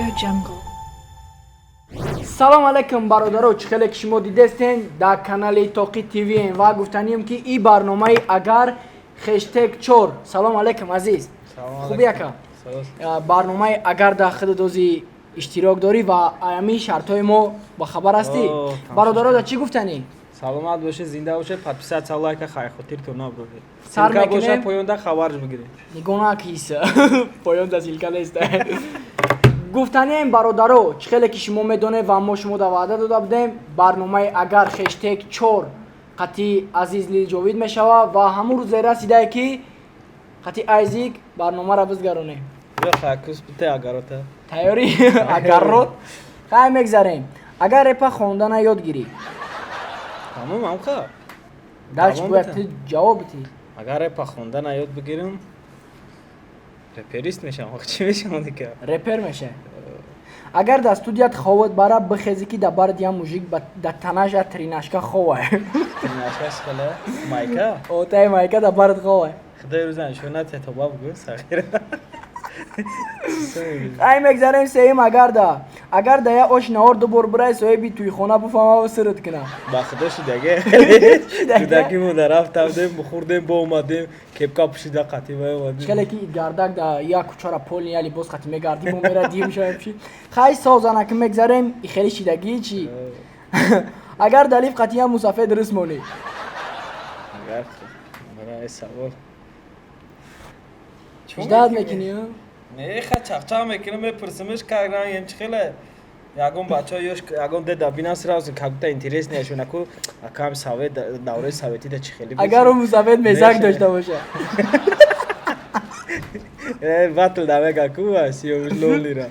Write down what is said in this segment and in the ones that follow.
Audio Jungle. Салом алейкум, бародаро! Чӣ хеле ки шумо дидестен, дар канали Тоқи ТВ ва гуфтанием, ки ин барномаи «Агар» #4. Салом алейкум, азиз, хуби, ака? Барномаи «Агар» дар худдози иштирок дорӣ ва ами шартҳои мо бахабар ҳастӣ. Бародаро, дар чӣ гуфтанӣ? Саломат бошед, зинда бошед, подписаться, лайка хай хотиртон набуред. Сар Ссылка боша, мекунем. поёнда хабарш бигиред. Нигоҳ накис, поёнда ссылка нест. Гуфтанием, бародаро, чӣ хеле ки шумо медонед ва мо шумо да ваъда дода будем, барномаи «Агар» #4 қатъи азиз Лилҷовид мешавад ва ҳамун рӯзе расидае, ки қатъи Айзик барномаро бизгаронем. Бё, хайкус бите агарота. Тайёрӣ, агаррот? Хай, мегзарем. Агар репа хондана ёд гирӣ? Тамом, амха. Дарч. Тамом. Бояд битам. ту ҷавоб битӣ. Агар репа хондана ёд бигирам, реперист мешавам. Чӣ мешавам дигар? Репер меша. Агар дар студият ховат бара, бихезӣ, ки дар бард я мужик дар танаша тринашка ховай. Тринашкаш хеле майка. Отаи майка дар бард ховай. Худои рӯза нишонат тоба бугӯ, сағира. Ай, мегзарем сеюм агарда. Агар да я ош наҳор ду бор бирай, соҳиби тӯйхона буфаҳма сирит куна? Ба худо, шидаге. Кӯдакимон рафтавдем, бухурдем, бо омадем, кепка пӯшида, қатиба омадем. Хеле ки гардак да як кучара полни я либос қати мегардӣ, бо мера дим шояпши. Хай, созанаки, мегзарем. И хеле шидагӣ чи? Агар далиф қати я мусафед рис монӣ? Агар барои савол. Ждать мекунӣ, а? Не, ха, чақчақ мекунам, мепурсимш, как рангем, чӣ хеле. Ягон бачаҳо ёш, ягон деда бинам, сразу как будто интересно яшонаку, акам совет, давраи советӣ да чӣ хеле. Агар ӯ мусафед мезак дошта боша? Батл да мега ку сиёвуш лолира.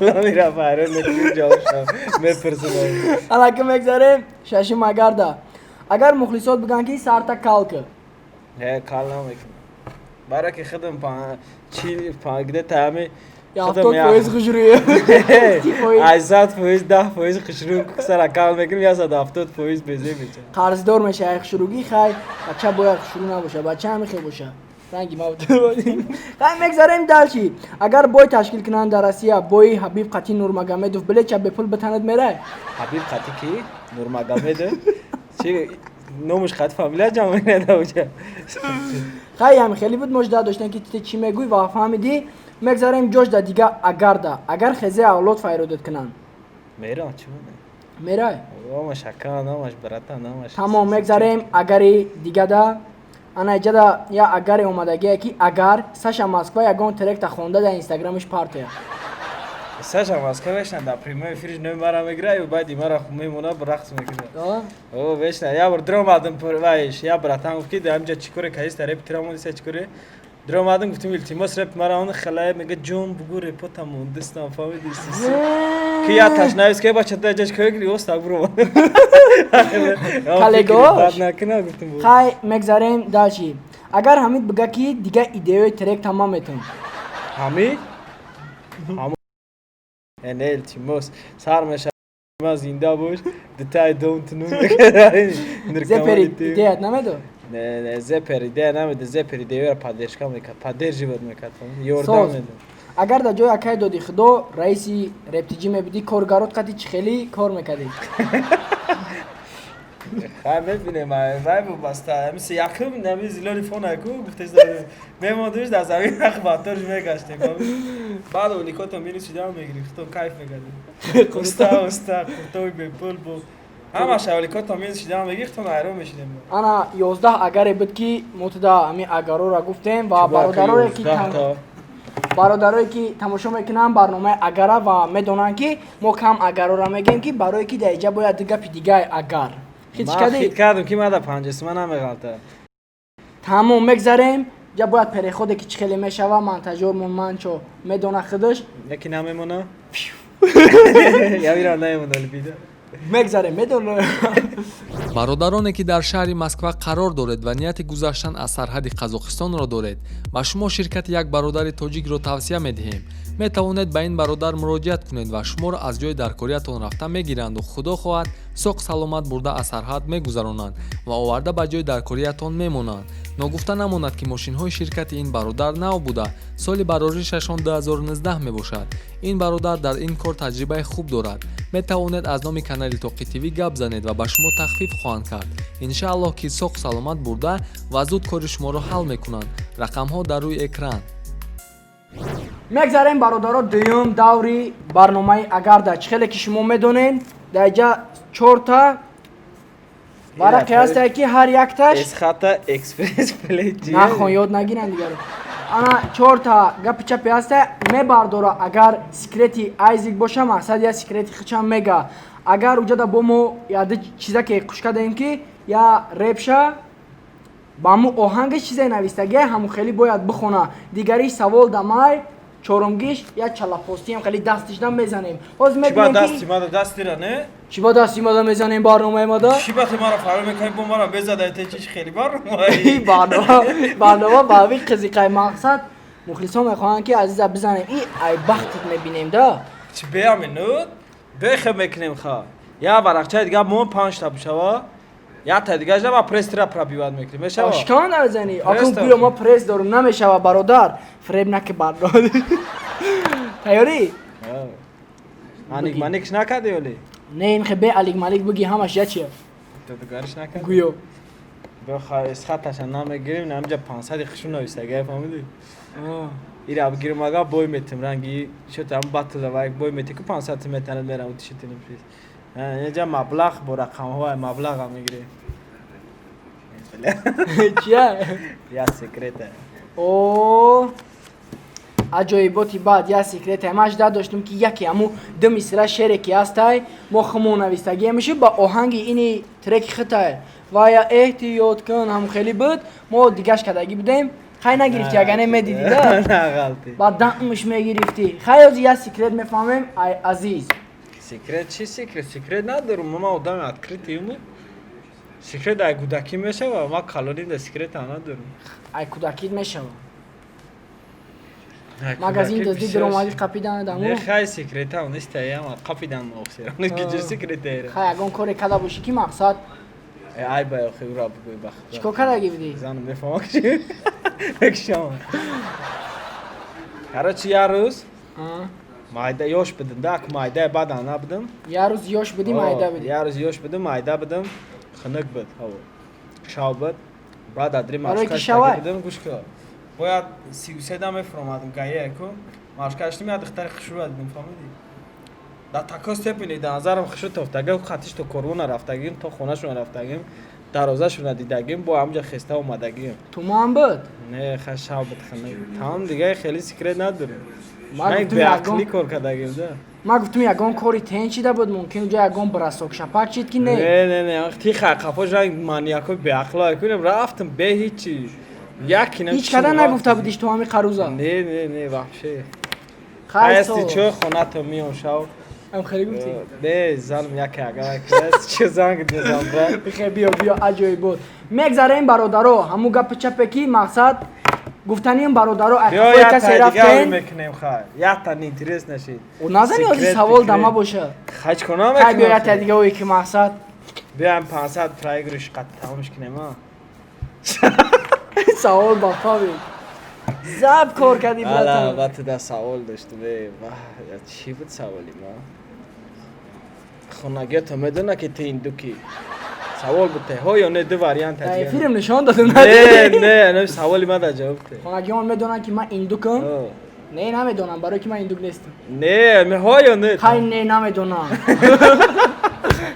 Лолира файрон мекунем, ҷавобшам мепурсим. Алака, мегзарем шашим агарда. Агар мухлисот бигӯянд, ки сарта калка? Не, кал намекунам. Бараки худам чи где-то ҳами 70% хушрӯя. 800%, 10% хушрӯ, сара кал мекунем, 170% безе меча. Қарздор мешавай хушрӯгӣ. Хай, бача бояд хушрӯ набоша, бача ҳами хел боша, ранги ма. Хай, мегзарем дальше. Агар бой ташкил кунанд дар Россия, бои Ҳабиб қати Нурмагомедов, билеча бепул битанад, мерай? Ҳабиб қати ки? Нурмагомедов? Чи номуш қати фамилия ҷамъ мекунад уҷа? Хай, ҳами хеле буд, мо жда доштем, ки ту чӣ мегӯй ва фаҳмидӣ. Мегзарем ҷош да дига агарда. Агар хезе авлод файродат кунанд? Мерам, чӣ буде? Мерай? Омаш ака, намаш братан, намаш. Тамом, мегзарем агари дигада. Ана иҷада я агаре омадагие, ки агар Саша Москва ягон тректа хонда дар инстаграмаш партоя? Саша Москва вешна дар прямой эфириш номи мара мегира ю баъди мара мемона, рақс мекунад. О, вешна я бор дромадам вайш, я братан гуфт, ки дар инҷа чӣ коре каиста, реп тирамониса, чӣ коре дромадам, гуфтим, илтимос, реп мара он хелае мега, ҷон бугу, репота мондистам, фаҳмиди, ки я ташнавис, ки бача да ҷаш кои оста буро. Коллегош? Накуна, гуфтим. Хай, мегзарем дальше. Агар Ҳамид бига, ки дига идеяи трек тамом метон? Ҳамид не, илтимос, сар меша, ма зинда бош, дитаи дом тунум. Зепер идеят намедод? Не, не, зепер идея намеда, зепер идеяро поддержка мекард, поддерживать мекард, ёрдам Соз. медод. Агар дар ҷои акай доди худо раиси рептиҷӣ мебудӣ, коргарот қати чӣ хеле кор мекардӣ? Хай, мебинем, вай вобаста мисли якум нами зилони фонаку гуфтес, мемондуш дар замин, ах, баторш мегаштем, баъд оликото минус шида мегирифтом, кайф мекардем, уста уста куртои бепул бу ҳамаш оликото минус шида мегирифтом, ҳайрон мешидем. Ана 11 агаре буд, ки мо туда ҳамин агарора гуфтем ва бародарое ки тамошо мекунанд барномаи «Агара» ва медонанд, ки мо кам агарора мегӯем, ки барое ки дар иҷа бояд ду гапи дигаи агар хит ман кардӣ. Хит кардам, ки мада панҷасима намеғалта. Тамом, мегзарем. Ҷа бояд переходе, ки чӣ хеле мешава, монтажёрмон манчо медона худаш. Яки намемона, явира намемона либида. Мегзарем, медона. Бародароне, ки дар шаҳри Москва қарор доред ва нияти гузаштан аз сарҳади Қазоқистонро доред, ба шумо ширкати як бародари тоҷикро тавсия медиҳем. Метавонед ба ин бародар муроҷиат кунед ва шуморо аз ҷои даркориятон рафта мегиранду, худо хоҳад, Соқ саломат бурда аз сарҳад мегузаронанд ва оварда ба ҷои даркориятон мемонанд. Ногуфта намонад, ки мошинҳои ширкати ин бародар нав буда, соли бароришашон 2019 мебошад. Ин бародар дар ин кор таҷрибаи хуб дорад. Метавонед аз номи канали Тоқи ТВ гап занед ва ба шумо тахфиф хоҳанд кард. Иншааллоҳ, ки соқ саломат бурда ва зуд кори шуморо ҳал мекунанд. Рақамҳо дар рӯи экран. Мегзарем, бародаро, дуюм даври барномаи Агарда. Чӣ хеле ки шумо медонед, дар инҷа чорта варақе ҳастае, ки ҳар якташ Эсхата Экспресс Плей. Нахон, ёд нагиранд дигаро. Ана чорта гапи чапе ҳаста, мебардора. Агар секрети Айзик боша, мақсад я секрети хичам мега. Агар уҷада бо мо яды чиза ки қуш кадаем, ки я репша ба ҳамун оҳангаш чизе навистагия, ҳамун хеле бояд бихона. Дигариш савол дамай, чорумгиш я чалапостиам хеле дастишда мезанем. Ҳозир Чӣ ба мебинем дасти ки мада дастира не? Чӣ ба дасти мада мезанем барномаи мада? Чӣ ба ту мара фарор мекунӣ, бо мара безада, те чиш хеле барнома. Ин барнома ба ҳамин қизиқай мақсад мухлисон мехоҳанд, ки Азиза бизанем. И ай бахтит мебинем да. Чӣ беами нуд? Бехе мекунем ха. Я варақчаи дига мо панҷта бишава. Я та дига жа ба пресс-тира пробивать мекунем. Мешава? Ошкон назани. Акун Пресс гӯё мо пресс дорум, намешава, бародар. Фреб наки, барнома. Тайёрӣ? Аник маникш накарди оли? Не, ин хе бе алик малик буги, ҳамаш ячия. Дугариш накарди? Гӯё. Беха эсхаташа намегирим, намҷа 500 хишу навистага, фаҳмидӣ? Ира бигирим, ага бой метим ранги шот ам батл ва бой мети ку 500 метанад мерам тишитиним приз. Инҷа маблағ бо рақамҳо маблағ мегирем. Чия? Я секрета. О, аҷоиботи баъд я секрета. Ман жда доштум, ки яке ҳаму ду мисра шере ки ҳастай, мо хумон навистагия меши ба оҳанги ини треки хитай ва я эҳтиёт кун, ҳам хеле буд, мо дигаш кардагӣ будем. Хай, нагирифтӣ, агар не медидӣ да. На ғалти. Баъд дамш мегирифтӣ. Хай, ҳозир я секрет мефаҳмем, ай Азиз. Секрет чи секрет? Секрет надорум, ман одами открытый ум. Секрет ай кӯдакӣ мешава, ман калоним да секрета надорум. Ай кӯдакит мешава. Магазин дуздӣ диромадӣ, қапидан даму. Не, хай, секрета неста, яма қапидан офсер. Гиҷир секрета. Хай, ягон коре карда бошӣ, ки мақсад. Ай ба охи ура бугӯй бахт. Чӣ кор кардагӣ будӣ? Занам мефаҳмам ки мекшам. Короче, як рӯз майда ёш будем да, майда бадан набудем. Як рӯз ёш будӣ, майда будӣ. Як рӯз ёш будем, майда будем, хунук буд ҳаво. Шав буд. Баъд адри Барои ки машка шавай? будем, гӯш кун. Бояд 33 дам мефуромадем гая ку. Машка аштим, як духтари хушрӯ дидем, фаҳмидӣ? Дар такой степени дар назарам хушрӯ тофтага, хатиш то корвона рафтагим, то хонашона рафтагим, дарозашона дидагим, бо ҳамҷа хеста омадагим. Туман буд? Не, ха, шав буд, хунук. Тамом, дига хеле секрет надорем. Ман Ман гуфтум беақлӣ ягон кор кардагим да. Ман гуфтум, ягон кори тен чида буд, мумкин уҷа ягон бросок шапак чид, ки не. Не, не, не, тиха қафош ранг маньякои беақло кунем, рафтам бе ҳичи. Яки Ҳеҷ када нагуфта будиш ту ҳами қаруза? Не, не, не, вообще. Хай. Ҳасти чой хонато миён шав. Ам хеле гуфтӣ? Не, занам яке ага чӣ занг дезам ба. Бихе, биё, биё, аҷоибот. Мегзарем, бародаро, ҳамун гапи чапе, ки мақсад гуфтанием, бародаро, ай Биё қафои як касе та дига рафтен. мекунем, хай. Як та интерес нашид. О, назани ҳозир Секрет, савол секрет. дама боша. Хай, чӣ кор Хай, биё, як та намекунем. дига ое, ки мақсад. Биём 500 проигрыш қат тамомш кунем, а. Савол ба фави. Заб кор кардӣ, Ала, братан. ба ту да савол доштум. Э, ваҳ, я чӣ буд саволи ма? Хонагиято медона, ки ту индуки. Савол буд, ҳо ё не, ду вариант. Дар эфирим нишон додам. Не, не, не, саволи ма да ҷавоб те. Хонагиён медонанд, ки ман индукам? О. Не, намедонам, барое ки ман индук нестам. Не, ҳо ё не. Хай, не, намедонам.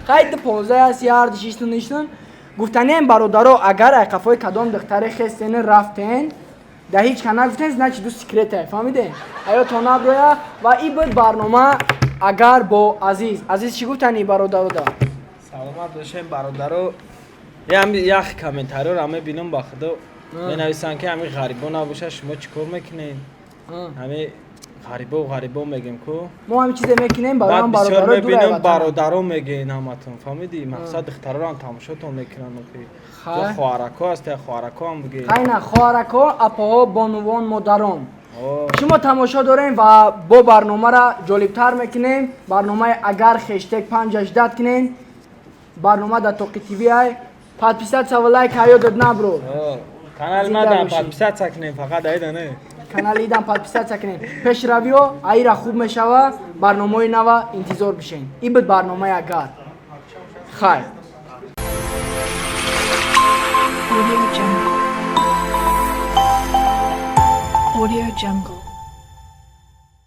Хай, ду понздаҳ аст, ярд шиштун ништун. Гуфтанием, бародаро, агар ай қафои кадом духтаре хестен рафтен, да ҳеҷ ка нагуфтен, значит ду секрета, фаҳмидем? Аё то наброя. Ва и буд барнома Агар бо Азиз. Азиз, чӣ гуфтани бародаро да? Саломат бошем, бародаро. Ям ях комментариёро мебинам, ба худо. Менависанд, ки ҳами ғарибо набоша, шумо чӣ кор мекунед? Ҳами ғарибо, ғарибо мегем ку. Мо ҳамин чизе мекунем барои Баъд ҳам бисёр бародаро дур мебинам, ватан. Бародаро мегӯен ҳаматон, фаҳмидӣ? Мақсад, духтарорам тамошотон мекунанд охи. Хай. Хоҳарако ҳаст, хоҳарако ҳам бигӯед. Хай, на, хоҳарако, апоҳо, бонувон, модарон. О. Шумо тамошо дорем ва бо барномара ҷолибтар мекунем. Барномаи Агар хештег панҷаш дат кунем. Барнома дар Тоқи ТВ ай. Подписаться ва лайк ҳаёдат набро. Канали Зинда мадам бошӣ. Подписаться кунем, фақат айда не. Канали идам подписаться кунем. Пешравиҳо аира хуб мешава, барномаҳои нава интизор бишен. И буд барномаи «Агар». Хайр. Audio Jungle. Audio Jungle.